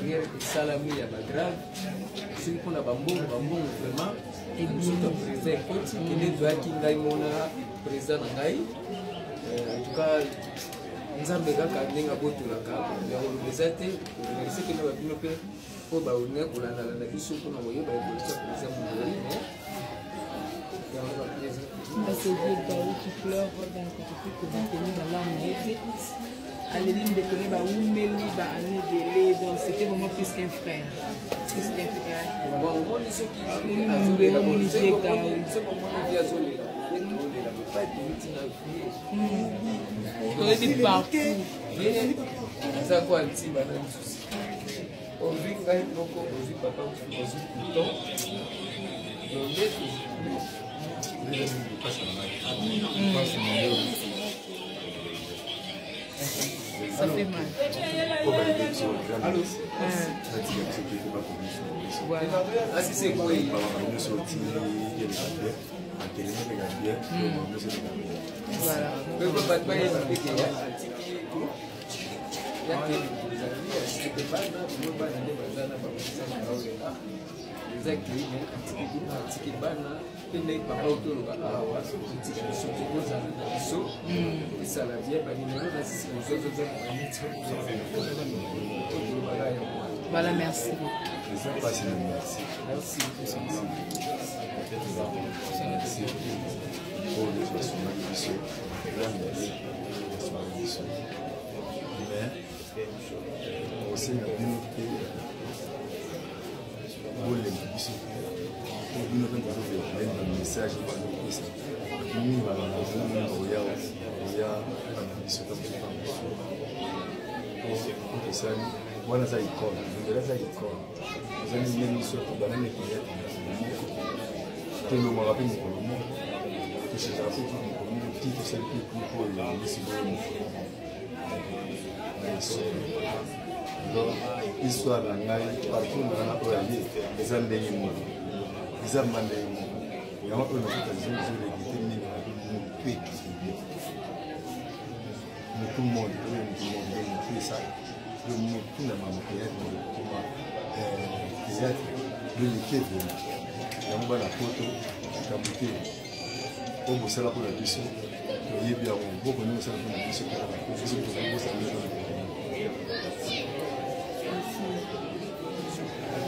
Baprière esalami ya bagrave. Soki mpona bambongo, bambongo vraiment nzoto ya président ekoti kende toyaki ngai mona président na ngai. En tout cas, Nzambe kaka ndenge abotolaka ya koloba eza te. Remercie mpe na babino mpe mpo baolingai kolandalanda biso mpona koyeba évolution ya président Mondori, mais yango baprésident. Ça, c'est Dieu Gaou qui pleure, donc tokoki kocontenir balarme na ye te. Aleli ndeko ne, baumeli baannée ebele, donc c'était vraiment plus qu'un frère, plus qu'un frère. Bon, omoni soki Omoni omoni Dieu Gaou. Soki omoni vie azolela, olela bopai towuti na vie. Toyebi partout. Ye aza ko antiba na lisusu, ozwi ngai moko, ozwi papa, ozwi bouton nde. Ça fait mal. Voilà. Asise koyi. Voilà. Mpe bato bayeba mpe ke ya atiki ya kende kozali asike bana bino, bana nde baza na bamosa baolela eza kei, me atiki bino, atiki bana mpe nde papa otoloba awa, otika biso te, ozala na biso, esala bien. Banimero na sisi bozozoza na baniti otolobaka yango wana. Voilà, merci beaucoup. Eza mpasi na merci. Merci. Merci oyo nyonso basungaki biso, grand merci, basungaki biso, mais kosenga bino te bolemba biso te, po bino mpe bozovelele na message bazopesa bato mingi balanda mingi, bakoya koya banda biso ta mosusu biso po tosali wana aza icone, mondele aza icone, ozali nde biso tobanani théâtre moko, tolongwaka mpe mokolo moko, tosezaka mpe groupe mokolo moko ti tosali mpe groupe oyo ebimisi bongo na esolo. Donc histoire na ngai, parcours na nga oyo aye eza ndenge moko, eza ma ndenge moko. Yango oyo nakuta zoregete mingi na motu ekili motu monde oyo, motu monde, motu esala yo motu na mama théâtre, okoma théâtre loleke vraiment. Yango bana poto likambo te oyo bosala mpona biso, toyebi yango, bokoni bosala mpona biso, biso tozali bosala.